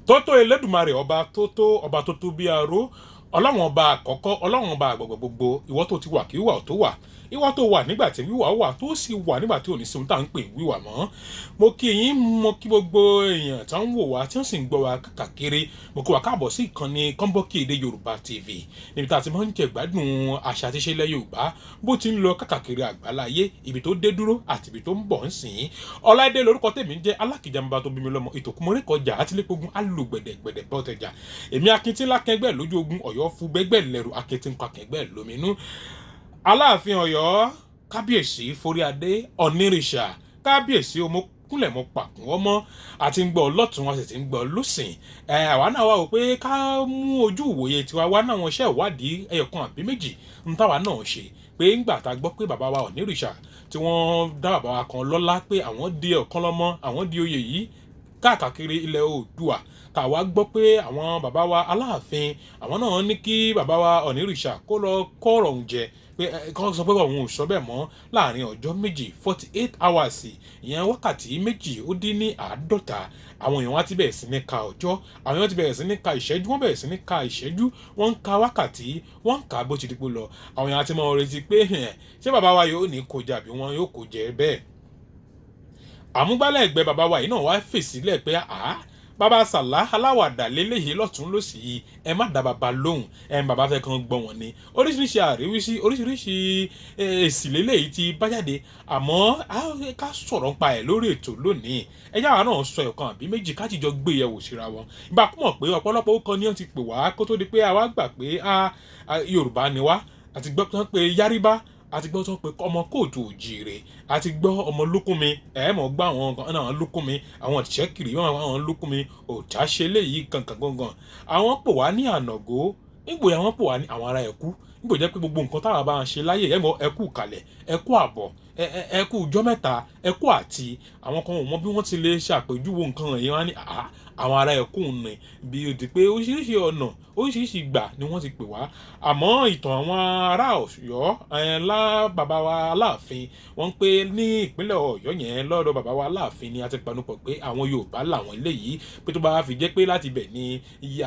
Tótó Elédùmarè, ọba tó ọba tó tó bí aró, Ọlọ́run ọba àkọ́kọ́, Ọlọ́run ọba àgbọ̀gbọ̀ gbogbo, ìwọ tó ti wà kí wíwà tó wà, ìwọ tó wà nígbà tí wíwà wà, tó sì wà nígbà tí ò ní sí ohun tá à ń pè wíwà mọ́. Mo kí yín, mo kí gbogbo èèyàn tó ń wò wá, tí wọ́n sì ń gbọ́ wá káàkiri. Mo kí wa káàbọ̀ sí ìkànnì Kọ́ńbọ́ọ̀kì Èdè Yorùbá TV, níbi tá a ti máa ń jẹ gbádùn àṣà àti ìṣe ilẹ̀ Yorùbá bó ti ń lọ káàkiri àgbáláyé, ibi tó dé dúró àti ibi tó ń bọ̀ ń sìn. Ọláìdé lórúkọ tèmi ń jẹ́, alákìjàmbá tó bí mi lọ́mọ, ìtòkùnmọ́rẹ́kọjà àtìlẹ́kọ̀ọ́gùn alùgbẹ̀dẹ̀gbẹ̀dẹ̀ bọ́tẹ̀jà. Èmi akíntí lákẹgbẹ́ lójú ogun Ọ̀yọ́, fún gbẹ́gbẹ́ lẹ́rù akíntí ń kọ akẹgbẹ́ lóminú. Aláàfin Ọ̀yọ́, kábíyèsí foríadé onírìṣà, kábíyèsí ọmọkúnlẹ̀ mọ́ pàkún ọmọ àti ń gbọ́ lọ́tún, wọn sì ti ń gbọ́ lọ́sìn. Ẹ àwa náà wá wò pé ká mú ojú ìwòye tiwa wá náà, wọn iṣẹ́ ìwádìí ẹyọkan àbí méjì ń táwa náà ṣe, pé ńgbà tá a gbọ́ pé bàbá wa onírìṣà tí wọ́n dá bàbá wa kan lọ́lá, pé àwọn di ọ̀kan lọ́mọ, àwọn di oyè yìí káàkiri ilẹ̀ Oòduà, tàwa gbọ́ pé àwọn bàbá wa Aláàfin, àwọn náà ní kí bàbá wa onírìṣà kó lọ kọ́rọ̀ òun jẹ, pé kọ́ sọ pé òun ò sọ bẹ́ẹ̀ mọ́ láàrin ọjọ́ 2, 48 hours, ìyẹn wákàtí 48. Àwọn èèyàn wá ti bẹ̀rẹ̀ sí ní ka ọjọ́, àwọn èèyàn ti bẹ̀rẹ̀ sí ní ka ìṣẹ́jú, wọ́n bẹ̀rẹ̀ sí ní ka ìṣẹ́jú, wọ́n ń ka wákàtí, wọ́n ń ka bó ti dípò lọ. Àwọn èèyàn ti máa retí pé ṣé bàbá wa yóò ní kó jẹ àbí wọn yóò kó jẹ bẹ́ẹ̀. Àmúgbálẹ́gbẹ̀ẹ́ bàbá wa yìí náà wá fèsì lẹ̀ pé àá bàbá sàlá aláwàdà lélẹ́yìí lọ́tún lọ́sì yìí, ẹ má dá bàbá lóhùn, ẹ bàbá fẹ́ kàn gbọ́ wọn ni. Oríṣiríṣi àríwísí, oríṣiríṣi èsì lélẹ́yìí ti bá jáde, àmọ́ ká sọ̀rọ̀ nípa ẹ̀ lórí ètò lónìí. Ẹ jẹ́ àwa náà sọ ẹ̀kan àbí méjì, ká jìjọ gbé yẹ̀wò síra wọn. Ìgbà kú mọ̀ pé ọ̀pọ̀lọpọ̀ ó kan ní wọ́n ti pè wá kó tó di pé àwa gbà pé Yorùbá ni wá. Àti gbọ́ tán pé Yáríbá, àti gbọ́ tán pé ọmọ kóòtù òjìrè, àti gbọ́ ọmọ lókùnmi, ẹ̀ mọ̀ gbọ́ àwọn kan náà lókùnmi, àwọn ìṣẹ́kiri àwọn lókùnmi òjá ṣe léyìí kankan gangan. Àwọn pò wá ní ànàgó nígbò yẹn, àwọn pò wá ní àwọn ará ẹ̀kú nígbò jẹ́ pé gbogbo nǹkan táwa bá ń ṣe láyé ẹ̀ mọ̀, ẹ̀kú kalẹ̀, ẹ̀kú àbọ̀, ẹ̀kú ọjọ́ mẹ́ta, ẹ̀kú, àti àwọn kan ò mọ bí wọ́n ti lè ṣàpèjúwe nǹkan yìí, wọ́n á ní àwọn ará ẹ̀kú ni. Bí ó di pé oríṣiríṣi ọ̀nà, oríṣiríṣi ìgbà ni wọ́n ti pè wá. Àmọ́ ìtàn àwọn ará Ọ̀yọ́ lá bàbá wa Aláàfin, wọ́n ń pè ní ìpínlẹ̀ Ọ̀yọ́ yẹn lọ́dọ̀ bàbá wa Aláàfin ni a ti panupọ̀ pé àwọn Yorùbá làwọn eléyìí, pé tó bá fi jẹ́ pé láti ibẹ̀ ni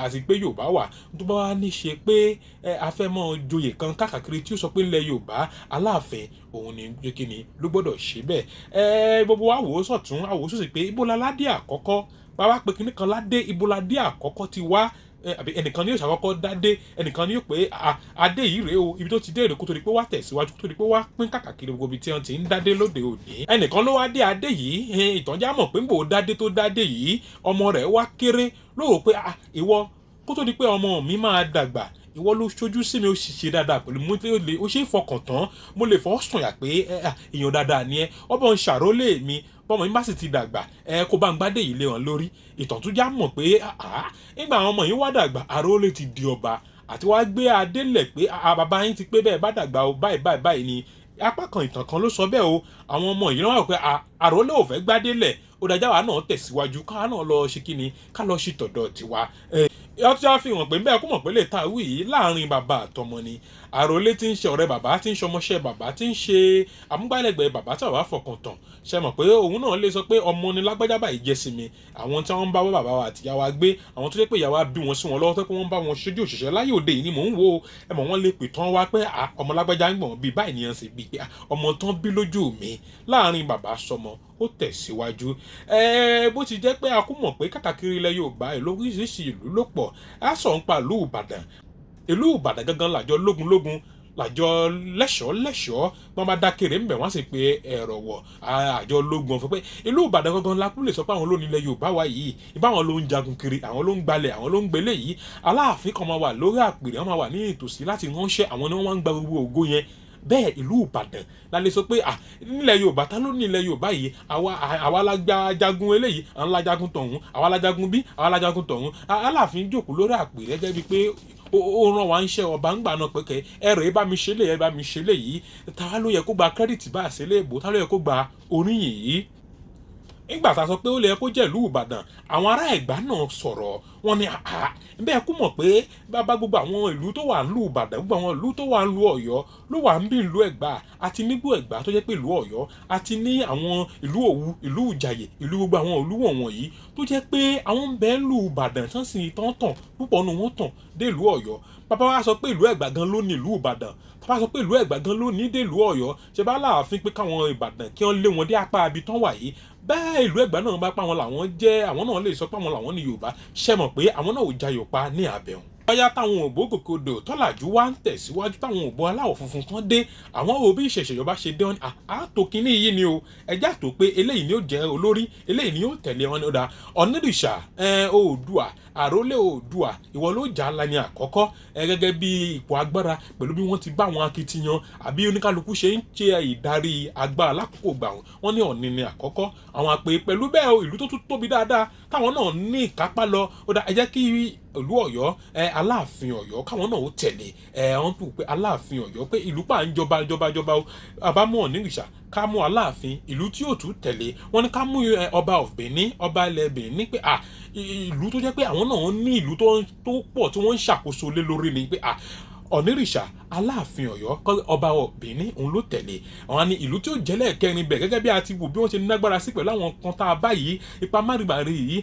àti pé Yorùbá wà, tó bá wá ní ṣe pé a fẹ́ mọ́ joyè kan káàkiri tí ó sọ pé ilẹ̀ Yorùbá, Aláàfin òun ni kí ni ló gbọ́dọ̀ ṣe bẹ́ẹ̀. Gbogbo wa wò ó sọ̀tún, a wò ó sòsì pé ibo la ládé àkọ́kọ́, bàbá pé kíní kan ládé, ibo ládé àkọ́kọ́ ti wá, àbí ẹnìkan ni yóò ṣàkọ́kọ́ dádé, ẹnìkan ni yóò pé adé yìí rèé o, ibi tó ti dé èrè, kó tó di pé wá tẹ̀síwájú, kó tó di pé wá pín káàkiri gbogbo ibi tí wọ́n ti ń dádé lóde òní. Ẹnìkan ló wá dé adé yìí. Ìtànjá mọ̀ pé ń bò dádé tó dádé yìí, ọmọ rẹ̀ wá kéré lóò pé ìwọ, kó tó di pé ọmọ mi máa dàgbà, ìwọ ló ṣojú sí mi, ó sì ṣe dáadáa pẹ̀lú mo, ó ṣe é fọkàn tán, mo lè fọwọ́ sọ̀yà pé èèyàn dáadáa ni ẹ, ọbọ̀ ń ṣàrólé mi, bọ́mọ mi bá sì ti dàgbà, ẹ kó bá ń gbádé yìí lé wọn lórí. Ìtàn tó já mọ̀ pé nígbà àwọn ọmọ yìí wá dàgbà, àrólé ti di ọba àti wá gbé adé lẹ̀ pé bàbá yín ti pé bẹ́ẹ̀ bá dàgbà o, báyìí báyìí báyìí ni. Apá kan ìtàn kan ló sọ bẹ́ẹ̀ o. Àwọn ọmọ yìí náà wà pé àrólé ò fẹ́ gbádé lẹ̀, ó dájá wa náà tẹ̀síwájú, ká náà lọ ṣe kíni, ká lọ ṣe tọ̀dọ̀ tiwa. Ó ti wá fi hàn pé bẹ́ẹ̀ kó mọ̀ pé lè ta wí yìí láàrin bàbá àtọmọ ni. Àròlé tí ń ṣe ọ̀rẹ́ bàbá, tí ń ṣọmọṣẹ́ bàbá, tí ń ṣe amúgbálẹ́gbẹ̀ẹ́ bàbá tí bàbá fọkàn tán, ṣe mọ̀ pé òun náà lè sọ pé ọmọ ni lágbájá báyìí jẹ́ sí mi. Àwọn tí wọ́n ń bá bàbá wa àti ìyá wa gbé, àwọn tó jẹ́ pé ìyá wa bí wọn sí wọn lọ́wọ́, tó pé wọ́n ń bá wọn ṣojú òṣìṣẹ́ láyé òde yìí ni mò ń wo ẹ mọ̀, wọ́n lè pè tán wá pé ọmọ lágbájá ń gbọ̀n bíi báyìí nìyẹn sì bíi pé ọmọ tán bí lójú mi. Láàrin bàbá sọmọ, ó tẹ̀síwájú. Bó ti jẹ́ pé a kú mọ̀ pé káàkiri ilẹ̀ Yorùbá, ìlú oríṣiríṣi ìlú ló pọ̀, á sọ̀ ń pa ìlú Ìbàdàn. Ìlú Ìbàdàn gangan làjọ lógun lógun, làjọ lẹ́ṣọ̀ọ́ lẹ́ṣọ̀ọ́, wọ́n bá dákèrè ńbẹ̀, wọ́n sì pé ẹ̀rọ wọ̀ àjọ lógun ọ̀fẹ́, pé ìlú Ìbàdàn gangan la kú lè sọ pé àwọn ló ní ilẹ̀ Yorùbá wa yìí, ìbá àwọn ló ń jagun kiri, àwọn ló ń gbalẹ̀, àwọn ló ń gbélé yìí. Aláàfin kan máa wà lórí àpèrè, wọ́n máa wà ní ìtòsí láti ránṣẹ́, àwọn ni wọ́n máa ń gba gbogbo ògo yẹn bẹ́ẹ̀. Ìlú Ìbàdàn la lè sọ pé nílẹ̀ Yorùbá, ta ló ní ilẹ̀ Yorùbá yìí? Àwa la gba jagun eléyìí, àwọn la jagun tọ̀hún, àwa la jagun bí, àwa la jagun tọ̀hún. Aláàfin jókòó lórí àpèrè gẹ́gẹ́ bíi pé ó rán wa ń ṣe ọba ń gbà náà pé kẹ ẹ rèé bá mi ṣe lè, ẹ bá mi ṣe lè yìí. Ta ló yẹ kó gba credit bá àṣẹ lè bò? Ta ló yẹ kó gba oríyìn yìí? Nígbà tá a sọ pé ó lè kó jẹ́ ìlú Ìbàdàn, àwọn ará Ẹ̀gbá náà sọ̀rọ̀. Wọ́n ní àá bẹ́ẹ̀ kú mọ̀ pé bàbá gbogbo àwọn ìlú tó wà nílùú Ìbàdàn, gbogbo àwọn ìlú tó wà nílùú Ọ̀yọ́ ló wà ń bí ìlú Ẹ̀gbá, àti nígbò Ẹ̀gbá tó jẹ́ pé ìlú Ọ̀yọ́, àti ní àwọn ìlú Òwu, ìlú Ìjàyè, ìlú gbogbo àwọn ìlú wọ̀nyí tó jẹ́ pé àwọn ń bẹ ìlú Ìbàdàn tán sì tán tàn púpọ̀ nù wọ́n tàn dé ìlú Ọ̀yọ́. Bàbá wa sọ pé ìlú Ẹ̀gbá gan ló ní ìlú Ìbàdàn, bàbá sọ pé ìlú Ẹ̀gbá gan ló ní dé ìlú Ọ̀yọ́, ṣe bá láàfin pé káwọn Ìbàdàn kí wọ́n lé wọn dé apá ibi tán wà yìí. Bẹ́ẹ̀ ìlú Ẹ̀gbá náà bá pa wọn làwọn jẹ́, àwọn náà lè sọ pé àwọn làwọn ní Yorùbá. Ṣe mọ̀ pé àwọn náà ò jayò pa ní àbẹ̀wọ̀n. Bóyá táwọn òbó gòkòdò tọ́làjú wá ń tẹ̀síwájú, táwọn òbó aláwọ̀ funfun kan dé, àwọn òbí ìṣẹ̀ṣẹ̀ Yorùbá ṣe dé wọn àtò kínní yìí ni o, ẹjẹ́ àtò pé eléyìí ni ó jẹ́ olórí, eléyìí ni ó tẹ̀lé wọn ní ọ̀dà. Ọ̀nìrìṣà Oòduà, àrólé Oòduà, ìwọ ló jà á ní àkọ́kọ́ gẹ́gẹ́ bí ipò agbára pẹ̀lú bí wọ́n ti bá àwọn akitiyan àbí oníkálukú ṣe ń ṣe ìdarí agbára lákòókò gbà wọ́n ní Ọ̀ọ̀ni ní àkọ́kọ́. Àwọn àpè pẹ̀lú bẹ́ẹ̀ ìlú tó tún tóbi dáadáa táwọn náà ní ìkápá lọ, ó dá ẹ jẹ́ kí ìlú Ọ̀yọ́, Aláàfin Ọ̀yọ́ káwọn náà ó tẹ̀lé. Wọ́n tún pé Aláàfin Ọ̀yọ́ pé ìlú pa ń jọba jọba jọba o, àbámọ̀ Ọ̀nìrìṣà ká mú Aláàfin ìlú tí yóò tún tẹ̀lé. Wọ́n ní ká mú ọba of Benin, ọba ilẹ̀ Benin, pé ìlú tó jẹ́ pé àwọn náà ní ìlú tó pọ̀ tí wọ́n ń ṣàkóso lé lórí ni pé Ọ̀nìrìṣà Aláàfin Ọ̀yọ́ ọba Benin òun ló tẹ̀lé. Àwọn ní ìlú tí ó jẹ́ lẹ́ẹ̀kẹrin bẹ̀ gẹ́gẹ́ bí a ti wò bí wọ́n ṣe nágbára sí pẹ̀lú àwọn kan tá a bá yìí, ipa márìbàrì yìí,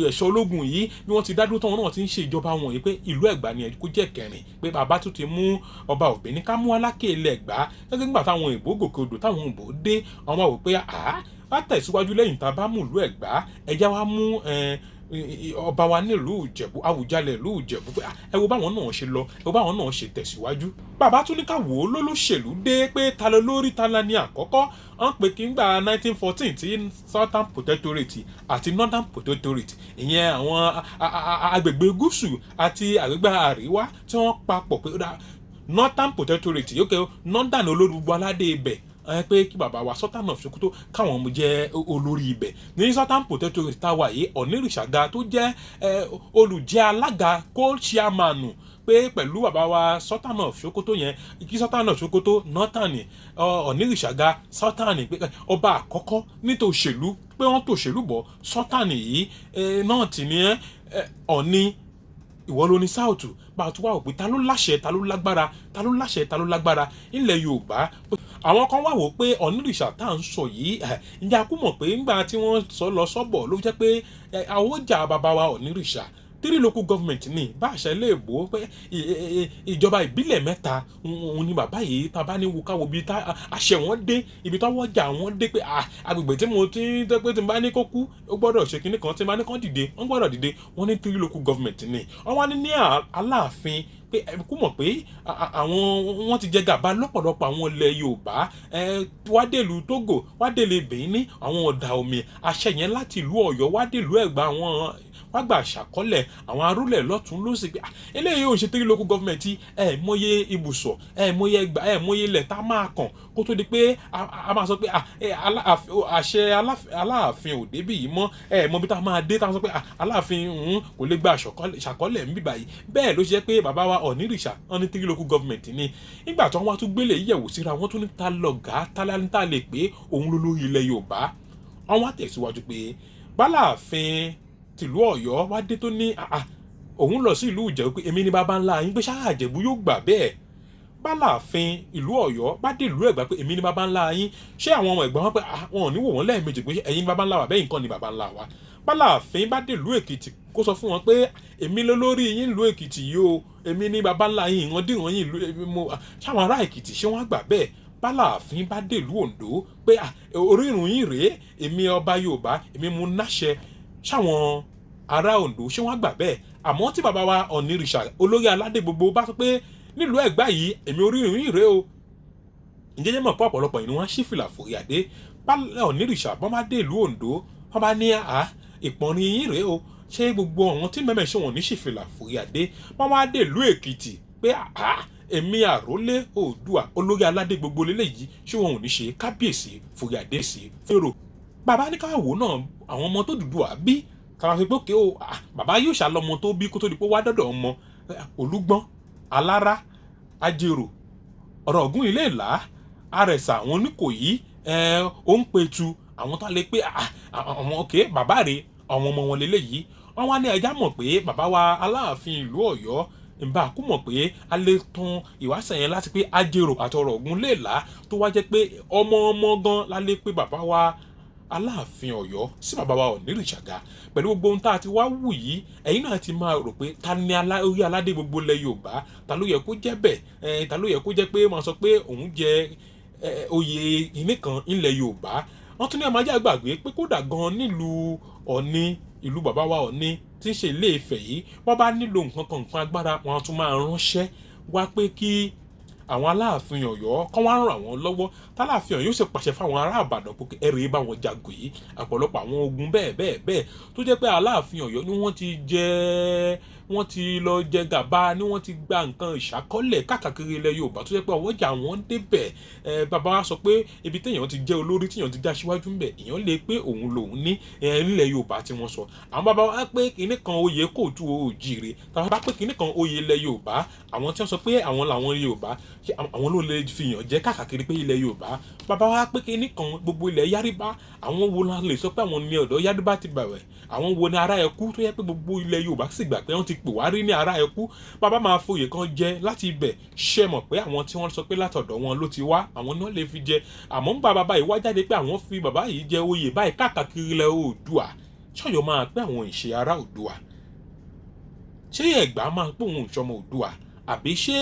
ẹ̀ṣọ́ ológun yìí, bí wọ́n ti dádúró tán, wọn náà ti ń ṣe ìjọba wọn yìí pé ìlú Ẹ̀gbá ni kó jẹ́ kẹrin. Pé bàbá tún ti mú ọba of Benin, ká mú Aláké ilẹ̀ Ẹ̀gbá. Gẹ́gẹ́ nígbà táwọn òyìnbó gòkè odò táwọn òyìnbó dé, àwọn máa wò pé á tẹ̀síwájú lẹ́yìn tá a bá mú ìlú Ẹ̀gbá, ẹja wa mú ọba wa nílùú Ìjẹ̀bú, Àwùjalẹ̀ ìlú Ìjẹ̀bú, pé ẹ wo báwọn náà ṣe lọ, ẹ wo báwọn náà ṣe tẹ̀síwájú. Bàbá tún ní ká wò ó lólóṣèlú dé pé ta ló lórí ta la ní àkọ́kọ́. Wọ́n pè kí n gba 1914 tí Southern Protectorate àti Northern Protectorate, ìyẹn àwọn agbègbè gúúsù àti agbègbè àríwá tí wọ́n papọ̀ pé Northern Protectorate yóò kẹ́ Northern olórí gbogbo aládé ibẹ̀ pé kí bàbá wa Sultan of Sokoto káwọn ọmọ jẹ́ olórí ibẹ̀. Ní Southern Protectorate táwa yìí, Ọ̀nìrìṣàga tó jẹ́ olùjẹ́ alága co-chairman pé pẹ̀lú bàbá wa Sultan of Sokoto yẹn, kí Sultan of Sokoto Northern, Ọ̀nìrìṣàga Sultan, pé ọba àkọ́kọ́ nítòṣèlú pé wọ́n tòṣèlú bọ̀ Sultan yìí náà tì ní Ọ̀ní ìwọ ló ní South. Bá a tún wá wò pé ta ló láṣẹ, ta ló lágbára, ta ló láṣẹ, ta ló lágbára ilẹ̀ Yorùbá. Àwọn kan wà wò pé Ọ̀nìrìṣà tá à ń sọ yìí, ǹjẹ́ a kú mọ̀ pé ńgbà tí wọ́n sọ lọ sọ́bọ̀ ló jẹ́ pé àwọ̀jà bàbá wa Ọ̀nìrìṣà 3 local government ní bá àṣà ilé ìbò pé ìjọba ìbílẹ̀ mẹ́ta òun ni bàbá yìí. Tá a bá ní wo káwo bí àṣẹ wọn dé, ibi tọ́wọ́ jà wọn dé pé agbègbè tí mo ti ń tẹ́ pé tí n bá ní kó kú ó gbọ́dọ̀ ṣe kinní kan, tí n bá ní kán dìde wọ́n gbọ́dọ̀ dìde. Wọ́n ní 3 local government ní. Wọ́n wá ní Aláàfin pé kú mọ̀ pé àwọn wọ́n ti jẹ gàba lọ́pọ̀lọpọ̀ àwọn ilẹ̀ Yorùbá, wádèlú Togo, wádèlé Benin, àwọn ọ̀dà omi àṣẹ yẹn láti ìlú Ọ̀yọ́ wádèlú Ẹ̀gbá, àwọn wá gbà ṣàkọọ́lẹ̀ àwọn arúlẹ̀ lọ́tún lósì pé eléyìí ò ń ṣe 3 local government, ẹ mọye ibùsọ̀, ẹ mọye ẹgbà, ẹ mọye ilẹ̀ tá a máa kàn kó tó di pé a máa sọ pé àṣẹ Aláàfin ò débì yìí mọ́, ẹ mọ bí tá a máa dé tá a sọ pé Aláàfin kò lè gba ṣàkọọ́lẹ̀ ń bì báyìí. Bẹ́ẹ̀ ló ṣe jẹ́ pé bàbá wa Ọ̀nìrìṣà wọn ní 3 local government ni. Nígbà tí wọ́n wá tún gbélé yẹ̀wò síra wọ́n tún ní ta lọ̀gá ta lè pé òun ló lórí ilẹ̀ Yorùbá. Wọ́n wá tẹ̀síwájú pé báláàfin tìlú Ọ̀yọ́ wá dé tó ní òun lọ sí ìlú Ìjẹ̀bú pé èmi ni bàbá ńlá yín, pé ṣáà Ìjẹ̀bú yóò gbà bẹ́ẹ̀. Báláàfin ìlú Ọ̀yọ́ bá dé ìlú Ẹ̀gbá pé èmi ni bàbá ńlá yín, ṣé àwọn ọmọ Ẹ̀gbá wọn pé wọn ò ní wò wọ́n lẹ́ẹ̀mejì pé ẹ̀yin ni bàbá ńlá wa, bẹ́ẹ̀ nǹkan ni bàbá ńlá wa. Báláàfin bá dé ìlú Èkìtì kó sọ fún wọn pé èmi lólórí yín ìlú Èkìtì yìí o, èmi ni bàbá ńlá yín, ìran dìran yín ìlú èmi mo ṣáwọn ará Èkìtì ṣé wọ́n gbà bẹ́ẹ̀. Báláàfin bá dé ìlú Oǹdó pé orírun yín rèé, èmi ọba Yorùbá, èmi mo náṣẹ, ṣáwọn ará Oǹdó ṣé wọ́n gbà bẹ́ẹ̀. Àmọ́ tí bàbá wa Ọ̀nìrìṣà olórí aládé gbogbo bá sọ pé nílùú Ẹ̀gbá yìí èmi orírun yín rèé o, ǹjẹ́ jẹ́ mọ̀ pé ọ̀pọ̀lọpọ̀ yìí ni wọ́n ṣí fìlà fòrí àdé. Ọ̀nìrìṣà bọ́n bá dé ìlú Oǹdó wọ́n bá ní ìpọ́nrin yín rèé o, ṣé gbogbo àwọn tí mẹ́mẹ́ ṣé wọ́n ní ṣí fìlà fòrí àdé. Wọ́n wá dé ìlú Èkìtì pé èmi àrólé Oòduà olórí aládé gbogbo lélẹ́yìí, ṣé wọn ò ní ṣe kábíyèsí fòrí àdé sí fèrò. Bàbá ní ká wò náà àwọn ọmọ tó Odùduwà bí ká fi pé òkè o, bàbá yóò ṣàlọ́mọ tó bí kó tó di pé wá dọ́dọ̀ ọmọ Olúgbọ́n, Alára, Ajérò, Ọ̀ràngún Ilé Ìlá, Àrẹ̀sà àwọn Oníkòyí, Òǹpẹ̀tù, Àwọn tó lè pé àwọn òkè bàbá rẹ̀, àwọn ọmọ wọn lélẹ́yìí. Wọ́n wá ní ẹja mọ̀ pé bàbá wa Aláàfin ìlú Ọ̀yọ́ nbà kú mọ̀ pé a lè tan ìwáṣẹ̀ yẹn láti pé Ajérò àti Ọ̀ràngún lè là, tó wá jẹ́ pé ọmọ ọmọ gan la lè pé bàbá wa Aláàfin Ọ̀yọ́ sí bàbá wa Ọ̀nìrìṣàgà. Pẹ̀lú gbogbo ohun tá a ti wá wù yìí, ẹ̀yin náà ti máa rò pé ta ni orí aládé gbogbo ilẹ̀ Yorùbá? Ta ló yẹ kó jẹ́ bẹ́ẹ̀? Ta ló yẹ kó jẹ́ pé máa sọ pé òun jẹ oyè ìní kan ilẹ̀ Yorùbá? Wọ́n tún ní àmọ́ ajá gbàgbé pé kódà gan nílùú Ọ̀ní, ìlú bàbá wa Ọ̀ní tí ń ṣe Ilé Ifẹ̀ yìí, wọ́n bá nílò nǹkan kan, nǹkan agbára, wọn tún máa ránṣẹ́ wá pé kí àwọn Aláàfin Ọ̀yọ́ kán wá ràn wọ́n lọ́wọ́. Tálàfin Ọ̀yọ́ sì pàṣẹ fáwọn ará Ìbàdàn pé ẹrù yìí bá wọn jagun yìí. Ọ̀pọ̀lọpọ̀ àwọn ogun bẹ́ẹ̀ bẹ́ẹ̀ bẹ́ẹ̀ tó jẹ́ pé Aláàfin Ọ̀yọ́ ni wọ́n ti jẹ, wọ́n ti lọ jẹ gàba, ni wọ́n ti gba nǹkan ìṣàkọọ́lẹ̀ káàkiri ilẹ̀ Yorùbá tó jẹ́ pé ọwọ́jà wọn débẹ̀. Bàbá wa sọ pé ibi téèyàn ti jẹ́ olórí, téèyàn ti já síwájú ńbẹ̀, èèyàn lè pé òun lòun ní nílẹ̀ Yorùbá tí wọ́n sọ. Àwọn bàbá wa pé kinní kan oyè kóòtù òjìrè, tàbí bá pé kinní kan oyè ilẹ̀ Yorùbá, àwọn tí wọ́n sọ pé àwọn làwọn Yorùbá, àwọn ló lè fi hàn jẹ́ káàkiri pé ilẹ̀ Yorùbá. Bàbá wa pé kinní kan gbogbo ilẹ̀ Yáríbá, àwọn wo la lè sọ pé àwọn ní ọ̀dọ̀ Yáríbá ti bẹ̀rẹ̀? Àwọn wo ni ará ẹkú tó yẹ pé gbogbo ilẹ̀ Yorùbá sì gbà pé wọ́n ti pè wá rí ní ará ẹkú? Bàbá máa foyè kan jẹ láti ibẹ̀, ṣe mọ̀ pé àwọn tí wọ́n sọ pé látọ̀dọ̀ wọn ló ti wá, àwọn náà lè fi jẹ. Àmọ́ ń gba bàbá yìí wá jáde pé àwọn fi bàbá yìí jẹ oyè báyìí káàkiri ilẹ̀ Oòduà, ṣọ́yọ́ máa pé àwọn ìṣe ará Oòduà? Ṣé Ẹ̀gbá máa pé òun ìṣọmọ Oòduà? Àbí ṣé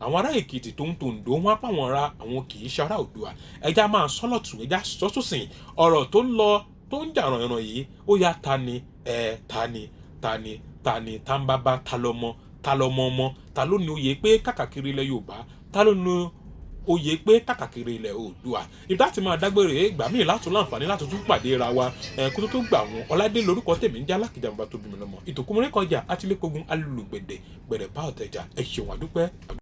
àwọn ará Èkìtì tó ń tòǹdó wọn á pàwọn ará àwọn kì í ṣe ará Oòduà? Ẹja máa sọ́lọ̀tún, ẹja sọ́tòsìn ọ̀rọ̀ tó ń lọ tó ń jà rànyànràn yìí. Ó yá, ta ni ẹ ta ni ta ni ta ni ta ń bàbá ta lọmọ, ta lọmọ ọmọ? Ta ló ní oyè pé káàkiri ilẹ̀ Yorùbá? Ta ló ní oyè pé káàkiri ilẹ̀ Oòduà? Ibi tá ti máa dágbére, ìgbà míì látún láǹfààní láti tún pàdé ra wa kó tó gbà wọn. Ọládé lórúkọ tèmi ń jẹ́, alákìjà bàbá tó bí mi lọ́mọ, ìtòkùnmọ́rẹ́ kọjá àtìlẹ́kọ̀ọ́gùn alùgbẹ̀dẹ̀ gbẹ̀rẹ̀ bá ọ̀tẹ̀jà. Ẹ ṣeun, àdúpẹ́.